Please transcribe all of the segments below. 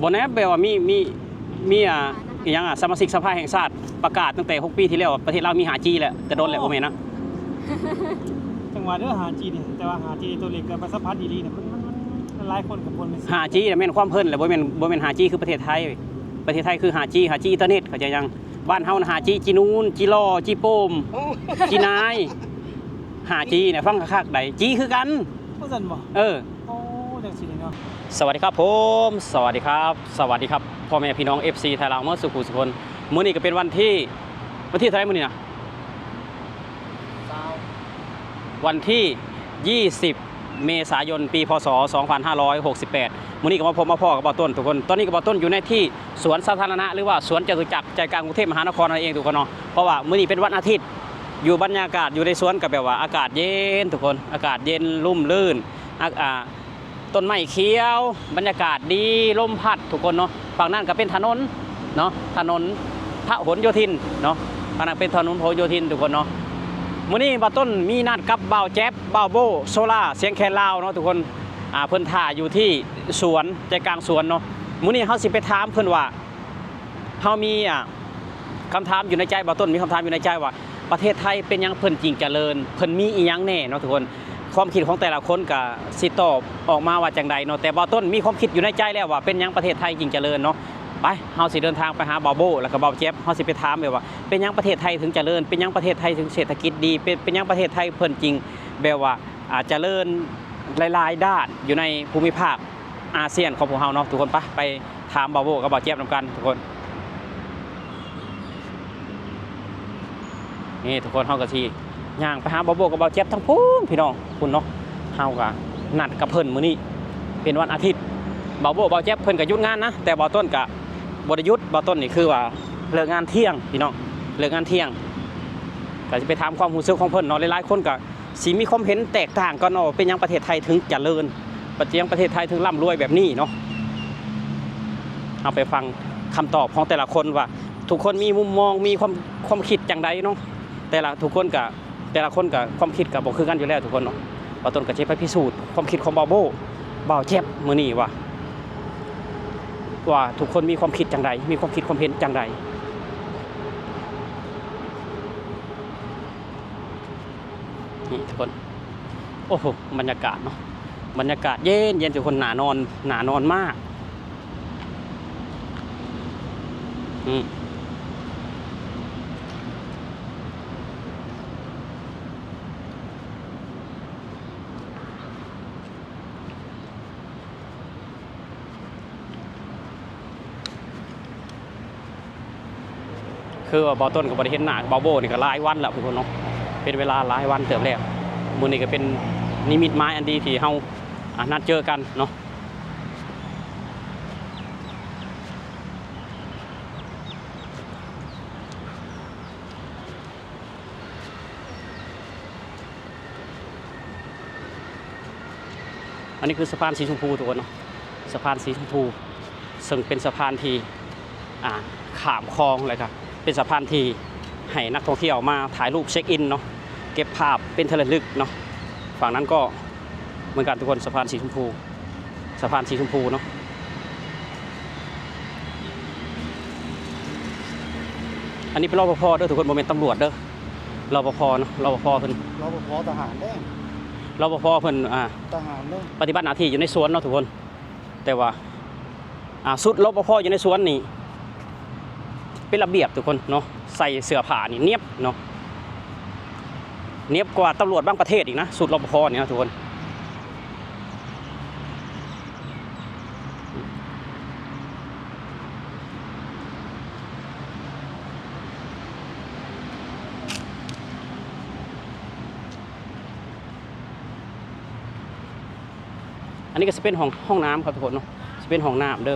ບໍ່ແນ່ ແບບວ່າມີ ມີ ມີ ອ່າ ອີ່ຫຍັງ ອ່າ ສະມາຊິກສະພາແຫ່ງຊາດປະກາດຕັ້ງແຕ່ຫົກປີທີ່ແລ້ວວ່າປະເທດລາວມີຫ້າຈີແລ້ວ ແຕ່ດົນແລ້ວ ໂອ້ ບໍ່ແມ່ນນະ? ຈັ່ງວ່າເດີ ຫ້າຈີ ນີ້ ແຕ່ວ່າຫ້າຈີ ຕົວເລກການໄປສຳຜັດອີ່ຫຼີນະ ມັນ ມັນ ມັນ ຫຼາຍຄົນກໍບໍ່ແມ່ນ ຫ້າຈີ ນະແມ່ນຄວາມເພິ່ນແຫຼະ ບໍ່ແມ່ນ ບໍ່ແມ່ນຫ້າຈີ ຄືປະເທດໄທ. ປະເທດໄທຄືຫ້າຈີ ຫ້າຈີອິນເຕີເນັດ ເຂົ້າໃຈຍັງ? ບ້ານເຮົານະ ຫ້າຈີ ຈີນູນ ຈີລໍ ຈີໂປມ ຈີນາຍ ຫ້າຈີ ນະ ຟັງຄັກໆ ໄດ້ ຈີຄືກັນ ວ່າຊັ້ນບໍ່? ເອີ ໂອ້ ຈັ່ງຊີ້ເນາະ. ສະຫວັດດີຄັບຜົມ ສະຫວັດດີຄັບ ສະຫວັດດີຄັບ ພໍ່ແມ່ພີ່ນ້ອງ ເອັຟຊີ ໄທລາວໝົດສູ່ຜູ້ສູ່ຄົນ. ມື້ນີ້ກໍເປັນວັນທີ ວັນທີເທົ່າໃດມື້ນີ້ນະ? ຊາວ ວັນທີຊາວ ເມສາຍົນ ປີ ພ.ສ. ສອງພັນຫ້າຮ້ອຍຫົກສິບແປດ. ມື້ນີ້ກໍມາພົບມາພໍ້ກັບບ່າວຕົ້ນທຸກຄົນ. ຕອນນີ້ກໍບ່າວຕົ້ນຢູ່ໃນທີ່ສວນສາທາລະນະ ຫຼືວ່າສວນຈະຕຸຈັກ ໃຈກາງກຸງເທບມະຫານະຄອນນັ້ນເອງທຸກຄົນເນາະ. ເພາະວ່າມື້ນີ້ເປັນວັນອາທິດ ຢູ່ບັນຍາກາດຢູ່ໃນສວນກໍແບບວ່າອາກາດເຢັນທຸກຄົນ ອາກາດເຢັນ ຮົ່ມລື່ນ ອາ ອາ ຕົ້ນໄມ້ຂຽວ ບັນຍາກາດດີ ລົມພັດທຸກຄົນເນາະ. ຝັ່ງນັ້ນກໍເປັນຖະໜົນເນາະ ຖະໜົນພະຫນໂຍທິນເນາະ ອັນນັ້ນເປັນຖະໜົນພະຫນໂຍທິນທຸກຄົນເນາະ. ມື້ນີ້ບ່າວຕົ້ນມີນັດກັບບ່າວແຈັບ ບ່າວໂບ້ ໂຊລາ ສຽງແຄນລາວເນາະທຸກຄົນ. ອ່າ ເພິ່ນຖ້າຢູ່ທີ່ສວນ ໃຈກາງສວນເນາະ. ມື້ນີ້ເຮົາຊິໄປຖາມເພິ່ນວ່າ ເຮົາມີ ອ່າ ຄຳຖາມຢູ່ໃນໃຈ ບ່າວຕົ້ນມີຄຳຖາມຢູ່ໃນໃຈວ່າ ປະເທດໄທເປັນຫຍັງເພິ່ນຈຶ່ງຈະເລີນ ເພິ່ນມີອີ່ຫຍັງແດ່ເນາະທຸກຄົນ. ຄວາມຄິດຂອງແຕ່ລະຄົນກະຊິຕອບອອກມາວ່າຈັ່ງໃດເນາະ ແຕ່ບ່າວຕົ້ນມີຄວາມຄິດຢູ່ໃນໃຈແລ້ວວ່າເປັນຫຍັງປະເທດໄທຈຶ່ງຈະເລີນເນາະ. ໄປ ເຮົາຊິເດີນທາງໄປຫາບ່າວໂບ້ ແລ້ວກໍບ່າວແຈັບ ເຮົາຊິໄປຖາມແບບວ່າ ເປັນຫຍັງປະເທດໄທເຖິງຈະເລີນ ເປັນຫຍັງປະເທດໄທເຖິງເສດຖະກິດດີ ເປັນ ເປັນຫຍັງປະເທດໄທເພິ່ນຈຶ່ງແບບວ່າ ອ່າ ຈະເລີນຫຼາຍໆດ້ານຢູ່ໃນພູມິພາກອາຊຽນຂອງພວກເຮົາເນາະທຸກຄົນ. ໄປ ໄປ ຖາມບ່າວໂບ້ກັບບ່າວແຈັບນຳກັນທຸກຄົນ. ນີ້ທຸກຄົນ ເຮົາກໍຊິຍ່າງໄປຫາບ່າວໂບ້ກັບບ່າວແຈັບທາງພຸ້ນພີ່ນ້ອງ ພຸ້ນເນາະ. ເຮົາກໍນັດກັບເພິ່ນມື້ນີ້ເປັນວັນອາທິດ ບ່າວໂບ້ບ່າວແຈັບເພິ່ນກໍຢຸດງານນະ ແຕ່ບ່າວຕົ້ນກໍບໍ່ໄດ້ຢຸດ. ບ່າວຕົ້ນນີ້ຄືວ່າເລີກງານທ່ຽງພີ່ນ້ອງ ເລີກງານທ່ຽງ ກໍຊິໄປຖາມຄວາມຮູ້ສຶກຂອງເພິ່ນເນາະ. ຫຼາຍໆຄົນກໍ ຊິມີຄວາມເຫັນແຕກຕ່າງກັນເນາະ ວ່າເປັນຫຍັງປະເທດໄທເຖິງຈະເລີນ ປະເທດ ປະເທດໄທເຖິງລ່ຳລວຍແບບນີ້ເນາະ. ເຮົາໄປຟັງຄຳຕອບຂອງແຕ່ລະຄົນວ່າ ທຸກຄົນມີມຸມມອງ ມີຄວາມ ຄວາມຄິດຈັ່ງໃດເນາະ. ແຕ່ລະ ທຸກຄົນກະ ແຕ່ລະຄົນກະຄວາມຄິດກະບໍ່ຄືກັນຢູ່ແລ້ວທຸກຄົນເນາະ. ບ່າວຕົ້ນກະຊິໄປພິສູດຄວາມຄິດຂອງບ່າວໂບ້ ບ່າວແຈັບມື້ນີ້ວ່າ ວ່າທຸກຄົນມີຄວາມຄິດຈັ່ງໃດ ມີຄວາມຄິດຄວາມເຫັນຈັ່ງໃດ. ນີ້ທຸກຄົນ ໂອ້ໂຫ ບັນຍາກາດເນາະ ບັນຍາກາດເຢັນໆ ທຸກຄົນ ໜ້ານອນ ໜ້ານອນມາກ. ອືມ ຄືວ່າບ່າວຕົ້ນກໍບໍ່ໄດ້ເຫັນໜ້າບ່າວໂບ້ນີ້ກໍຫຼາຍວັນແລ້ວພຸ້ນເນາະ ເປັນເວລາຫຼາຍວັນເຕີບແລ້ວ. ມື້ນີ້ກໍເປັນນິມິດໝາຍອັນດີທີ່ເຮົາ ອ່າ ນັດເຈີກັນເນາະ. ອັນນີ້ຄືສະພານສີຊົມພູທຸກຄົນເນາະ ສະພານສີຊົມພູ ເຊິ່ງເປັນສະພານທີ່ ອ່າ ຂ້າມຄອງ ແລ້ວກະເປັນສະພານທີ່ໃຫ້ນັກທ່ອງທ່ຽວມາຖ່າຍຮູບເຊັກອິນເນາະ ເກັບພາບເປັນທີ່ລະລຶກເນາະ. ຝັ່ງນັ້ນກໍເໝືອນກັນທຸກຄົນ ສະພານສີຊົມພູ ສະພານສີຊົມພູເນາະ. ອັນນີ້ເປັນ ລປພ ເດີທຸກຄົນ ບໍ່ແມ່ນຕຳຫຼວດເດີ ລປພ ເນາະ ລປພ ເພິ່ນ ລປພ ທະຫານເດ້ ລປພ ເພິ່ນ ອ່າ ທະຫານເດ້ ປະຕິບັດໜ້າທີ່ຢູ່ໃນສວນເນາະທຸກຄົນ. ແຕ່ວ່າ ອ່າ ຊຸດ ລປພ ຢູ່ໃນສວນນີ້ ເປັນລະບຽບທຸກຄົນເນາະ ໃສ່ເສື້ອຜ້ານີ້ນຽບເນາະ ນຽບກວ່າຕຳຫຼວດບາງປະເທດອີກນະ ຊຸດ ລປພ ນີ້ນະທຸກຄົນ. ອັນນີ້ກໍຊິເປັນຫ້ອງ ຫ້ອງນ້ຳຄັບທຸກຄົນເນາະ ຊິເປັນຫ້ອງນ້ຳເດີ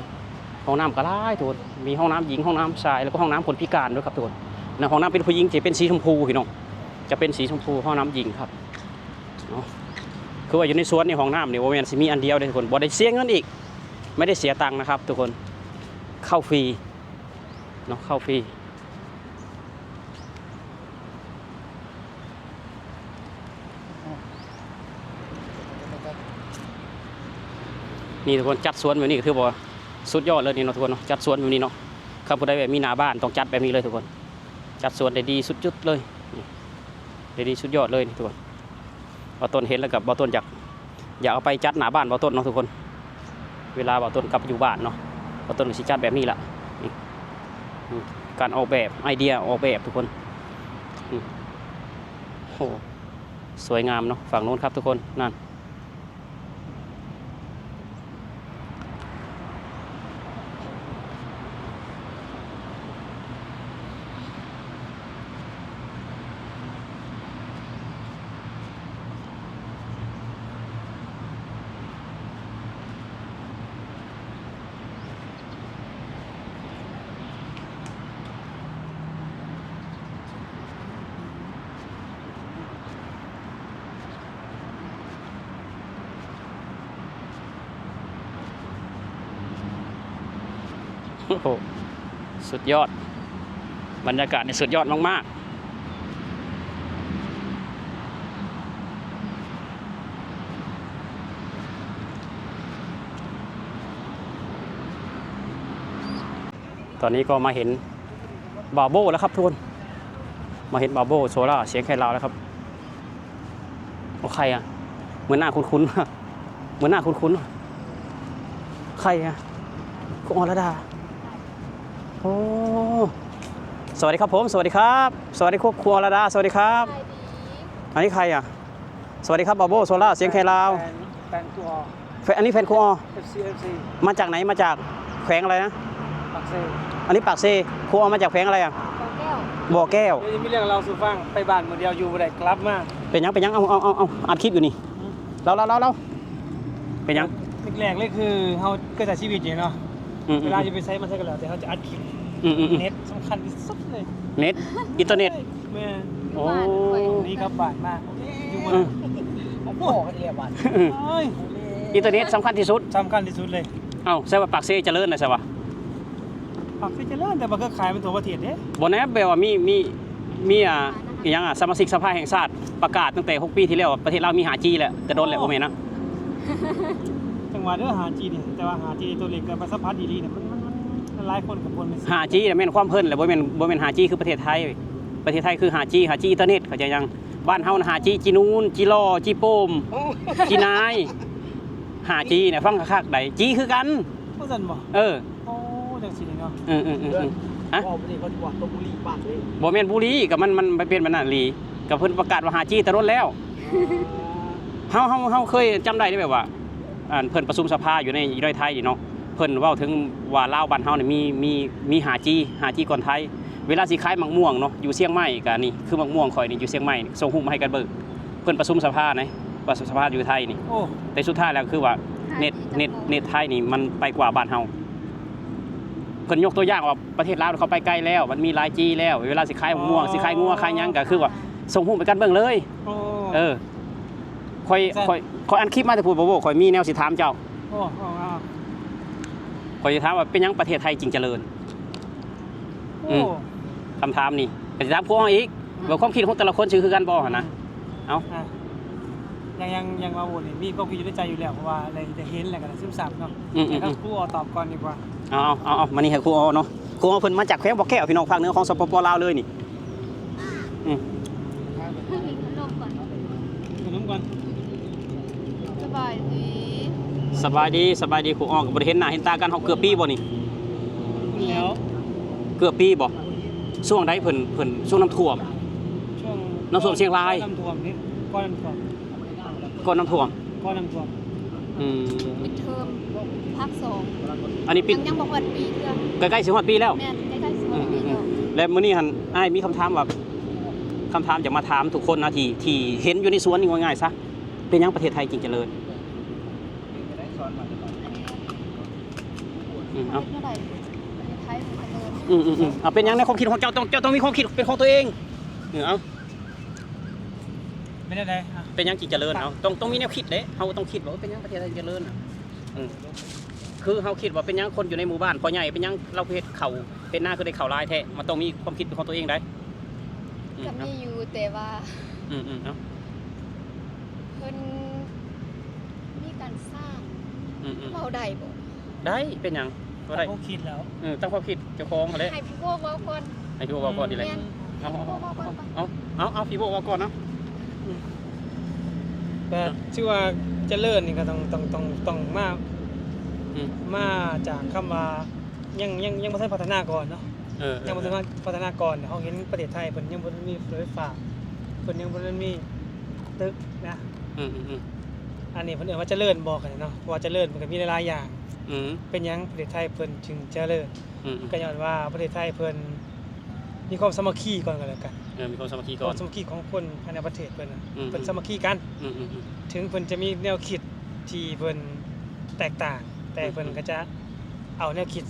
ຫ້ອງນ້ຳກໍຫຼາຍທຸກຄົນ ມີຫ້ອງນ້ຳຍິງ ຫ້ອງນ້ຳຊາຍ ແລ້ວກໍຫ້ອງນ້ຳຄົນພິການດ້ວຍຄັບທຸກຄົນ. ໃນຫ້ອງນ້ຳເປັນຜູ້ຍິງຈະເປັນສີຊົມພູພີ່ນ້ອງ ຈະເປັນສີຊົມພູ ຫ້ອງນ້ຳຍິງຄັບເນາະ. ຄືວ່າຢູ່ໃນສວນນີ້ ຫ້ອງນ້ຳນີ້ບໍ່ແມ່ນຊິມີອັນດຽວເດ້ທຸກຄົນ ບໍ່ໄດ້ເສຍເງິນອີກ ໄມ່ໄດ້ເສຍຕັງນະຄັບທຸກຄົນ ເຂົ້າຟຣີເນາະ ເຂົ້າຟຣີ. ນີ້ທຸກຄົນ ຈັດສວນແບບນີ້ກໍຖືວ່າ ສຸດຍອດເລີຍນີ້ເນາະທຸກຄົນເນາະ, ຈັດສວນແບບນີ້ເນາະ. ຄັນຜູ້ໃດແບບມີໜ້າບ້ານຕ້ອງຈັດແບບນີ້ເລີຍທຸກຄົນ, ຈັດສວນໄດ້ດີສຸດຈຸດເລີຍ, ນີ້ ໄດ້ດີສຸດຍອດເລີຍນີ້ທຸກຄົນ. ບ່າວຕົ້ນເຫັນແລ້ວກໍບ່າວຕົ້ນຢາກ ຢາກເອົາໄປຈັດໜ້າບ້ານບ່າວຕົ້ນເນາະທຸກຄົນ. ເວລາບ່າວຕົ້ນກັບຢູ່ບ້ານເນາະ ບ່າວຕົ້ນກໍຊິຈັດແບບນີ້ລະ. ນີ້ ນີ້ ການອອກແບບ ໄອເດຍອອກແບບທຸກຄົນ. ນີ້ ໂອ້ ສວຍງາມເນາະ ຝັ່ງໂນ້ນຄັບທຸກຄົນ ນັ້ນ. ໂອ້ໂຫ ສຸດຍອດ ບັນຍາກາດນີ້ສຸດຍອດມາກໆ. ຕອນນີ້ກໍມາເຫັນບ່າວໂບ້ແລ້ວຄັບທຸກຄົນ, ມາເຫັນບ່າວໂບ້ໂຊລາສຽງແຄລາວແລ້ວຄັບ. ໂອ້ ໃຄອະ ເໝືອນໜ້າຄຸ້ນໆ ເໝືອນໜ້າຄຸ້ນໆ ໃຄອະ ຄູອໍລະດາ. ໂອ້ ສະຫວັດດີຄັບຜົມ ສະຫວັດດີຄັບ ສະຫວັດດີຄູ ຄູອໍລະດາ ສະຫວັດດີຄັບ. ອັນນີ້ໃຄອະ? ສະຫວັດດີຄັບ ບ່າວໂບ້ໂຊລາສຽງແຄລາວ. ແຟນ ແຟນຄູອໍ ແຟນ ອັນນີ້ແຟນຄູອໍ ເອັຟຊີ ເອັຟຊີ ມາຈາກໄຫນ? ມາຈາກແຂວງອະໄລນະ? ປາກເຊ. ອັນນີ້ປາກເຊ. ຄູອໍມາຈາກແຂວງອະໄລອະ? ບໍ່ແກ້ວ ບໍ່ແກ້ວ. ດຽວມີເລື່ອງເລົ່າສູ່ຟັງ ໄປບ້ານມື້ດຽວຢູ່ບໍ່ໄດ້ ກັບມາ. ເປັນຫຍັງ ເປັນຫຍັງ? ເອົາ ເອົາ ເອົາ ເອົາ ອັດຄລິບຢູ່ນີ້. ອືມ ເລົ່າ ເລົ່າ ເລົ່າ ເລົ່າ ເປັນຫຍັງ? ແລກໆເລີຍຄືເຮົາເກີດໃຊ້ຊີວິດນີ້ເນາະ ອືມໆໆ ເວລາຈະໄປໃສມາໃສກໍແລ້ວແຕ່ ເຮົາຈະອັດຄລິບ. ອືມໆໆ ເນັດສຳຄັນທີ່ສຸດເລີຍ ເນັດ ອິນເຕີເນັດ. ແມ່ນ ໂອ້ ນີ້ກັບບ້ານມາ ຢູ່ ອືມ ໂອ້ ອືມ ໂອ້ຍ ອິນເຕີເນັດສຳຄັນທີ່ສຸດ ສຳຄັນທີ່ສຸດເລີຍ. ເອົ້າ ແສດງວ່າປາກເຊຈະເລີນນະ ແສດງວ່າ ປາກເຊຈະເລີນ ແຕ່ວ່າເຄືອຂ່າຍມັນທົ່ວປະເທດເດ້. ບໍ່ແນ່ ແບບວ່າມີ ມີ ມີ ອ່າ ອີ່ຫຍັງ ອ່າ ສະມາຊິກສະພາແຫ່ງຊາດປະກາດຕັ້ງແຕ່ຫົກປີທີ່ແລ້ວ ປະເທດລາວມີຫ້າຈີແລ້ວ ແຕ່ດົນແລ້ວ. ໂອ້ ບໍ່ແມ່ນນະ? ຈັ່ງວ່າເດີ ຫ້າຈີນີ້ ແຕ່ວ່າຫ້າຈີຕົວເລກກໍໄປສຳຜັດອີ່ຫຼີນີ້ ມັນ ມັນ ມັນ ມັນຫຼາຍຄົນກໍບໍ່ແມ່ນ ຫ້າຈີນະແມ່ນຄວາມເພິ່ນແຫຼະ ບໍ່ແມ່ນ ບໍ່ແມ່ນຫ້າຈີຄືປະເທດໄທ. ປະເທດໄທຄືຫ້າຈີ ຫ້າຈີອິນເຕີເນັດ ເຂົ້າໃຈຍັງ? ບ້ານເຮົານະ ຫ້າຈີຈີນູນ ຈີຫຼໍ່ ຈີໂປ່ມ ໂອ້ ຈີນາຍ. ຫ້າຈີນະ ຟັງຄັກໆໃດ໋ ຈີຄືກັນ ວ່າຊັ້ນບໍ່? ເອີ ໂອ້ ຈັ່ງຊີ້ເນາະ. ເອີໆໆໆ ຮະ? ເວົ້າໄປນີ້ເຂົາຊິວ່າຕົກບຸລີປາກເດ້. ບໍ່ແມ່ນບຸລີ ກໍມັນ ມັນ ມັນເປັນແບບນັ້ນອີ່ຫຼີ ກໍເພິ່ນປະກາດວ່າຫ້າຈີແຕ່ດົນແລ້ວ. ເຮົາ ເຮົາ ເຮົາເຄີຍຈຳໄດ້ເດ້ ແບບວ່າ ອັນເພິ່ນປະຊຸມສະພາຢູ່ໃນ ຢູ່ໃນໄທນີ້ເນາະ ເພິ່ນເວົ້າເຖິງວ່າລາວບ້ານເຮົານີ້ມີ ມີ ມີຫ້າຈີ ຫ້າຈີກ່ອນໄທ. ເວລາຊິຂາຍໝາກມ່ວງເນາະ ຢູ່ຊຽງໃໝ່ກະນີ້ ຄືໝາກມ່ວງຂ້ອຍນີ້ຢູ່ຊຽງໃໝ່ ສົ່ງຮູບມາໃຫ້ກັນເບິ່ງ. ເພິ່ນປະຊຸມສະພານະ ປະຊຸມສະພາຢູ່ໄທນີ້. ໂອ້ ແຕ່ສຸດທ້າຍແລ້ວຄືວ່າເນັດ ເນັດ ເນັດໄທນີ້ມັນໄປກວ່າບ້ານເຮົາ. ເພິ່ນຍົກຕົວຢ່າງວ່າປະເທດລາວເຂົາໄປໄກແລ້ວ ມັນມີຫຼາຍຈີແລ້ວ ເວລາຊິຂາຍໝາກມ່ວງ ຊິຂາຍງົວຂາຍຫຍັງ ກໍຄືວ່າສົ່ງຮູບໃຫ້ກັນເບິ່ງເລີຍ. ໂອ້ ເອີ ຂ້ອຍ ຂ້ອຍ ຂ້ອຍອັດຄລິບມາແຕ່ພຸ້ນ ບໍ່ ບໍ່ ຂ້ອຍມີແນວຊິຖາມເຈົ້າ. ໂອ້ ເອົາ ເອົາ ຂ້ອຍຊິຖາມວ່າເປັນຫຍັງປະເທດໄທຈຶ່ງຈະເລີນ? ໂອ້ ອືມ ຄຳຖາມນີ້ກໍຊິຖາມພວກເຮົາອີກ ອືມ ວ່າຄວາມຄິດຂອງແຕ່ລະຄົນຊິຄືກັນບໍ່ຫັ້ນນະ. ເອົາ ອ່ະ ຢ່າງ ຢ່າງ ຢ່າງວ່າໂອ້ນີ້ມີຄວາມຄິດຢູ່ໃນໃຈຢູ່ແລ້ວ ເພາະວ່າໄດ້ ໄດ້ເຫັນແລ້ວກໍໄດ້ຊຶມຊາບເນາະ. ອືມໆໆ ແຕ່ກັບຄູອໍຕອບກ່ອນດີກວ່າ. ເອົາ ເອົາ ເອົາ ມານີ້ໃຫ້ຄູອໍເນາະ. ຄູອໍເພິ່ນມາຈາກແຂວງບໍ່ແກ້ວ ພີ່ນ້ອງ ພາກເໜືອຂອງ ສປປ ລາວ ເລີຍນີ້. ອືມ ໃຫ້ກິນຂະໜົມກ່ອນ ກິນຂະໜົມກ່ອນ. ສະບາຍດີ ສະບາຍດີ ສະບາຍດີ ຄູອໍ ກໍບໍ່ໄດ້ເຫັນໜ້າເຫັນຕາກັນ ເຮົາເກືອບປີບໍ່ນີ້? ແລ້ວ ເກືອບປີບໍ່? ຊ່ວງໃດເພິ່ນ ເພິ່ນ ຊ່ວງນ້ຳຖ້ວມ ຊ່ວງ ນ້ຳຖ້ວມຊຽງລາຍ ກ່ອນນ້ຳຖ້ວມນີ້ ກ່ອນນ້ຳຖ້ວມ ກ່ອນນ້ຳຖ້ວມ ກ່ອນນ້ຳຖ້ວມ. ອືມ ປິດເທີມພາກສອງ ອັນນີ້ປິດ ຍັງ ຍັງບໍ່ຮອດປີເທື່ອ. ໃກ້ໆຊິຮອດປີແລ້ວ. ແມ່ນ ໃກ້ໆຊິຮອດປີແລ້ວ. ອືມໆໆ ແລະມື້ນີ້ຫັ້ນ ອ້າຍມີຄຳຖາມວ່າ ຄຳຖາມຢາກມາຖາມທຸກຄົນນະ ທີ່ ທີ່ເຫັນຢູ່ໃນສວນນີ້ ເວົ້າງ່າຍຊະ ເປັນຫຍັງປະເທດໄທຈຶ່ງຈະເລີນ? ອືມ ເອົາ ເຮັດແນວໃດປະເທດໄທມັນຈະເລີນ? ອືມໆໆ ເອົາ ເປັນຫຍັງໃນຄວາມຄິດຂອງເຈົ້າ ຕ້ອງ ເຈົ້າຕ້ອງມີຄວາມຄິດເປັນຂອງຕົວເອງ. ເອີ ເອົາ ເປັນແນວໃດ? ເປັນຫຍັງຈຶ່ງຈະເລີນ? ເອົາ ຕ້ອງ ຕ້ອງມີແນວຄິດເດ້ ເຮົາຕ້ອງຄິດວ່າ ເອີ ເປັນຫຍັງປະເທດໄທຈຶ່ງຈະເລີນ? ອືມ ຄືເຮົາຄິດວ່າ ເປັນຫຍັງຄົນຢູ່ໃນໝູ່ບ້ານ ພໍ່ໃຫຍ່ ເປັນຫຍັງລາວເຮັດເຂົ້າເຮັດນາຄືໄດ້ເຂົ້າຫຼາຍແທ້? ມັນຕ້ອງມີຄວາມຄິດເປັນຂອງຕົວເອງໄດ໋. ອືມ ກໍມີຢູ່ ແຕ່ວ່າ ອືມໆ ເອົາ ເພິ່ນມີການສ້າງ ອືມໆ ເວົ້າໄດ້ບໍ່? ໄດ້ ເປັນຫຍັງ? ກໍໄດ້ ຕັ້ງຄວາມຄິດແລ້ວ ເອີ ຕັ້ງຄວາມຄິດເຈົ້າຂອງຫັ້ນແຫຼະ ໃຫ້ພີ່ໂບເວົ້າກ່ອນ ໃຫ້ພີ່ໂບເວົ້າກ່ອນນີ້ແຫຼະ ແມ່ນ ເອົາ ໃຫ້ພີ່ໂບເວົ້າກ່ອນ ເອົາ ເອົາ ເອົາ ເອົາ ພີ່ໂບເວົ້າກ່ອນເນາະ ອືມ ກໍຖືວ່າຈະເລີນນີ້ກໍຕ້ອງ ຕ້ອງ ຕ້ອງ ຕ້ອງມາ ອືມ ມາຈາກຄຳວ່າ ຍັງ ຍັງ ຍັງບໍ່ທັນພັດທະນາກ່ອນເນາະ ເອີ ເອີ ຍັງບໍ່ທັນພັດທະນາກ່ອນ ເຮົາເຫັນປະເທດໄທເພິ່ນຍັງບໍ່ທັນມີລົດໄຟຟ້າ ເພິ່ນຍັງບໍ່ທັນມີຕຶກນະ ອືມໆໆ ອັນນີ້ເພິ່ນເອີ້ນວ່າຈະເລີນບໍ່ ເນາະ ເພາະວ່າຈະເລີນມັນກໍມີຫຼາຍໆຢ່າງ ອືມ ເປັນຫຍັງປະເທດໄທເພິ່ນຈຶ່ງຈະເລີນ ອືມໆ ກໍຍ້ອນວ່າປະເທດໄທເພິ່ນມີຄວາມສາມັກຄີກ່ອນກໍແລ້ວກັນ ເອີ ມີຄວາມສາມັກຄີກ່ອນ ຄວາມສາມັກຄີຂອງຄົນພາຍໃນປະເທດເພິ່ນນະ ອືມໆ ເພິ່ນສາມັກຄີກັນ ອືມໆໆ ເຖິງເພິ່ນຈະມີແນວຄິດທີ່ເພິ່ນແຕກຕ່າງ ແຕ່ເພິ່ນ ອືມໆ ກໍຈະ ເອົາແນວຄິດ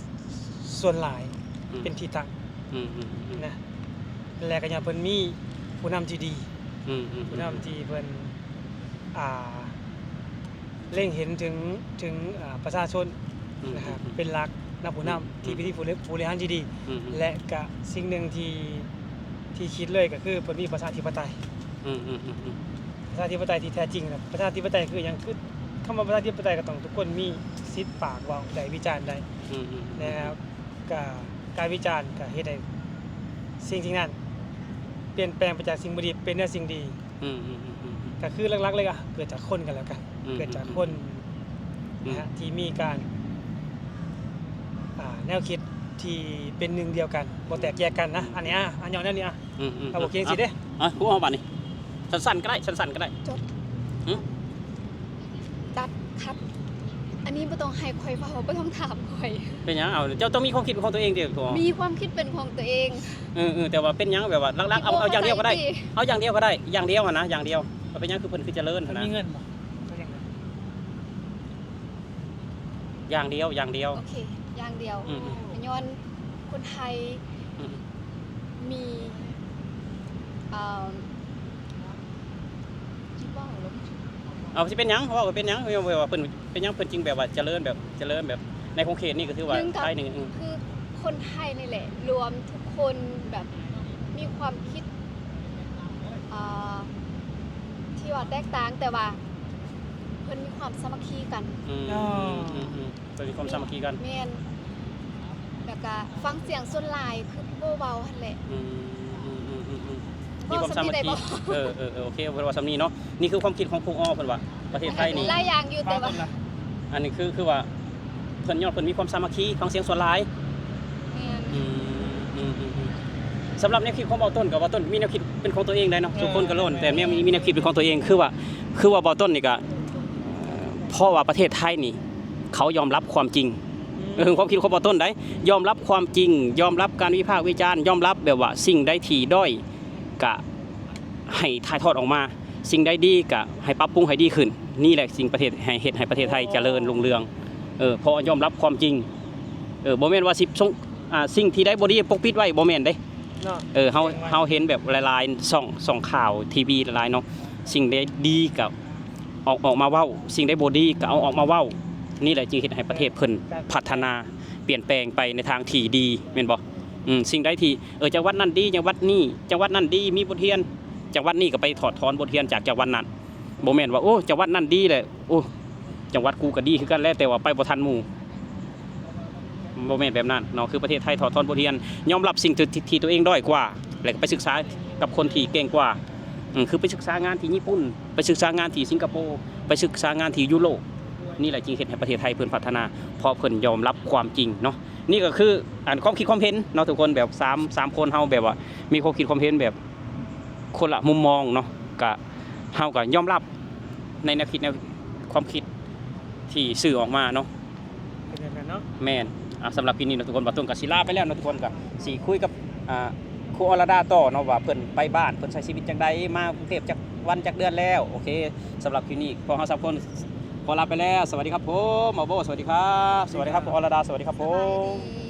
ສ່ວນຫຼາຍ ອືມ ເປັນທີ່ຕັ້ງ ອືມໆໆ ນະ ແລະກໍຍ້ອນເພິ່ນມີຜູ້ນຳທີ່ດີ ອືມໆໆ ຜູ້ນຳທີ່ເພິ່ນ ອ່າ ເລັງເຫັນເຖິງ ເຖິງ ອ່າ ປະຊາຊົນ ອືມໆໆ ນະ ເປັນຫຼັກນະ ຜູ້ນຳ ອືມໆໆ ທີ່ເປັນຜູ້ ຜູ້ບໍລິຫານທີ່ດີ ອືມໆ ແລະກະສິ່ງໜຶ່ງທີ່ ທີ່ຄິດເລີຍກໍຄືເພິ່ນມີປະຊາທິປະໄຕ ອືມໆໆໆ ປະຊາທິປະໄຕທີ່ແທ້ຈິງນະ ປະຊາທິປະໄຕຄືຫຍັງ? ຄືຄຳວ່າປະຊາທິປະໄຕກໍຕ້ອງທຸກຄົນມີສິດປາກເວົ້າໄດ້ ວິຈານໄດ້ ອືມໆໆ ແລະກະການວິຈານກະເຮັດໃຫ້ສິ່ງໆນັ້ນປ່ຽນແປງໄປຈາກສິ່ງບໍ່ດີເປັນແນວສິ່ງດີ ອືມໆໆໆ ກະຄືຫຼັກໆເລີຍກະເກີດຈາກຄົນກັນແລ້ວກັນ ອືມໆໆ ເກີດຈາກຄົນ ອືມ ນະ ທີ່ມີການ ອ່າ ແນວຄິດທີ່ເປັນໜຶ່ງດຽວກັນ ບໍ່ແຕກແຍກກັນນະ ອືມ ອັນນີ້ ອ່າ ອັນຍ້ອນແນວນີ້ ອ່າ ອືມໆ ເອົາ ໂອເຄ ຈັ່ງຊີ້ເດ້ ອ່ະ ຮູ້ເອົາບາດນີ້ ສັ້ນໆກໍໄດ້ ສັ້ນໆກໍໄດ້ ຈົບ ຫື? ຕັດ ຄັດ ອັນນີ້ບໍ່ຕ້ອງໃຫ້ຂ້ອຍເວົ້າ ບໍ່ຕ້ອງຖາມຂ້ອຍ ເປັນຫຍັງ? ເອົາ ເຈົ້າຕ້ອງມີຄວາມຄິດເປັນຂອງຕົວເອງເດ້ ມີຄວາມຄິດເປັນຂອງຕົວເອງ ເອີໆ ແຕ່ວ່າເປັນຫຍັງ? ແບບວ່າຫຼັກໆ ເອົາ ເອົາຢ່າງດຽວກໍໄດ້ ເອົາຢ່າງດຽວກໍໄດ້ ຢ່າງດຽວຫັ້ນນະ ຢ່າງດຽວ ເອົາເປັນຫຍັງຄືເພິ່ນຄືຈະເລີນຫັ້ນນະ ມີເງິນບໍ່? ຢ່າງດຽວ ຢ່າງດຽວ ໂອເຄ ຢ່າງດຽວ ອືມໆ ຍ້ອນຄົນໄທ ອືມ ມີ ເອີ ຊິເວົ້າແລ້ວ ເອົາ ຊິເປັນຫຍັງ? ເວົ້າກໍເປັນຫຍັງ? ເປັນຫຍັງເພິ່ນ ເປັນຫຍັງເພິ່ນຈຶ່ງແບບວ່າຈະເລີນ ແບບຈະເລີນແບບໃນຂົງເຂດນີ້ ກໍຄືວ່າໄທນີ້ ຄືຄົນໄທນີ້ແຫຼະ ລວມທຸກຄົນແບບມີຄວາມຄິດ ເອີ ທີ່ວ່າແຕກຕ່າງ ແຕ່ວ່າເພິ່ນມີຄວາມສາມັກຄີກັນ ອືມ ເພິ່ນມີຄວາມສາມັກຄີກັນ ແມ່ນ ແລ້ວກະຟັງສຽງສ່ວນຫຼາຍ ຄືຜູ້ເວົ້າຫັ້ນແຫຼະ ອືມ ມີຄວາມສາມັກຄີ ເອີໆໆ ໂອເຄ ເພິ່ນວ່າສ່ຳນີ້ເນາະ ນີ້ຄືຄວາມຄິດຂອງຜູ້ອໍ ເພິ່ນວ່າປະເທດໄທນີ້ ຫຼາຍຢ່າງຢູ່ ແຕ່ວ່າ ອັນນີ້ຄື ຄືວ່າເພິ່ນ ຍ້ອນເພິ່ນມີຄວາມສາມັກຄີ ຟັງສຽງສ່ວນຫຼາຍ ແມ່ນ ອືມ ສຳລັບແນວຄິດຂອງບ່າວຕົ້ນ ກໍບ່າວຕົ້ນມີແນວຄິດເປັນຂອງຕົວເອງໄດ້ເນາະ ທຸກຄົນກໍລ້ວນແຕ່ມີແນວ ມີແນວຄິດເປັນຂອງຕົວເອງ ຄືວ່າ ຄືວ່າບ່າວຕົ້ນນີ້ກໍ ເພາະວ່າປະເທດໄທນີ້ ເຂົາຍອມຮັບຄວາມຈິງ ອືມ ເອີ ຄວາມຄິດຂອງບ່າວຕົ້ນໃດ໋ ຍອມຮັບຄວາມຈິງ ຍອມຮັບການວິພາກວິຈານ ຍອມຮັບແບບວ່າສິ່ງໃດທີ່ດ້ອຍກະໃຫ້ຖ່າຍທອດອອກມາ ສິ່ງໃດດີກະໃຫ້ປັບປຸງໃຫ້ດີຂຶ້ນ ນີ້ແຫຼະສິ່ງປະເທດ ໃຫ້ເຮັດໃຫ້ປະເທດໄທຈະເລີນຮຸ່ງເຮືອງ ເອີ ເພາະຍອມຮັບຄວາມຈິງ ເອີ ບໍ່ແມ່ນວ່າຊິ ອ່າ ສິ່ງທີ່ໃດບໍ່ດີປົກປິດໄວ້ ບໍ່ແມ່ນເດ້ ເນາະ ເອີ ເຮົາ ເຮົາເຫັນແບບຫຼາຍໆ ຊ່ອງ ຊ່ອງຂ່າວ ທີວີ ຫຼາຍໆເນາະ ສິ່ງໃດດີກໍ ອອກ ອອກມາເວົ້າ ສິ່ງໃດບໍ່ດີກໍເອົາອອກມາເວົ້າ ນີ້ແຫຼະຈຶ່ງເຮັດໃຫ້ປະເທດເພິ່ນພັດທະນາປ່ຽນແປງໄປໃນທາງທີ່ດີ ແມ່ນບໍ່? ອືມ ສິ່ງໃດທີ່ ເອີ ຈັງຫວັດນັ້ນດີ ຈັງຫວັດນີ້ ຈັງຫວັດນັ້ນດີ ມີບົດຮຽນ ຈັງຫວັດນີ້ກໍໄປຖອດຖອນບົດຮຽນຈາກຈັງຫວັດນັ້ນ ບໍ່ແມ່ນວ່າ ໂອ້ ຈັງຫວັດນັ້ນດີແຫຼະ ໂອ້ ຈັງຫວັດກູກໍດີຄືກັນແຫຼະ ແຕ່ວ່າໄປບໍ່ທັນໝູ່. ບໍ່ແມ່ນແບບນັ້ນເນາະ ຄືປະເທດໄທຖອດຖອນບົດຮຽນ ຍອມຮັບສິ່ງທີ່ ທີ່ ທີ່ຕົວເອງດ້ອຍກວ່າ ແລ້ວກໍໄປສຶກສາກັບຄົນທີ່ເກັ່ງກວ່າ ອືມ ຄືໄປສຶກສາງານທີ່ຍີ່ປຸ່ນ ໄປສຶກສາງານທີ່ສິງກະໂປ ໄປສຶກສາງານທີ່ຢູໂຣບ ນີ້ແຫຼະຈຶ່ງເຮັດໃຫ້ປະເທດໄທເພິ່ນພັດທະນາ ເພາະເພິ່ນຍອມຮັບຄວາມຈິງເນາະ ນີ້ກໍຄື ອັນ ຄວາມຄິດຄວາມເຫັນເນາະ ທຸກຄົນ ແບບສາມ ສາມຄົນເຮົາແບບວ່າມີຄວາມຄິດຄວາມເຫັນແບບ ຄົນລະມຸມມອງເນາະ ກະ ເຮົາກະຍອມຮັບໃນແນວຄິດ ແນວຄວາມຄິດທີ່ສື່ອອກມາເນາະ ເປັນແບບນັ້ນເນາະ ແມ່ນ ອ່າ ສຳລັບຄລິບນີ້ເນາະທຸກຄົນ ບ່າວຕົ້ນກະຊິລາໄປແລ້ວເນາະທຸກຄົນ ກະຊິຄຸຍກັບ ອ່າ ຄູອອລະດາຕໍ່ເນາະ ວ່າເພິ່ນໄປບ້ານ ເພິ່ນໃຊ້ຊີວິດຈັ່ງໃດ ມາກຸງເທບຈັກວັນຈັກເດືອນແລ້ວ ໂອເຄ ສຳລັບຄລິບນີ້ພວກເຮົາສາມຄົນຂໍລາໄປແລ້ວ ສະຫວັດດີຄັບຜົມ ໝໍໂບ້ ສະຫວັດດີຄັບ ສະຫວັດດີຄັບ ຄູອອລະດາ ສະຫວັດດີຄັບຜົມ ສະບາຍດີ.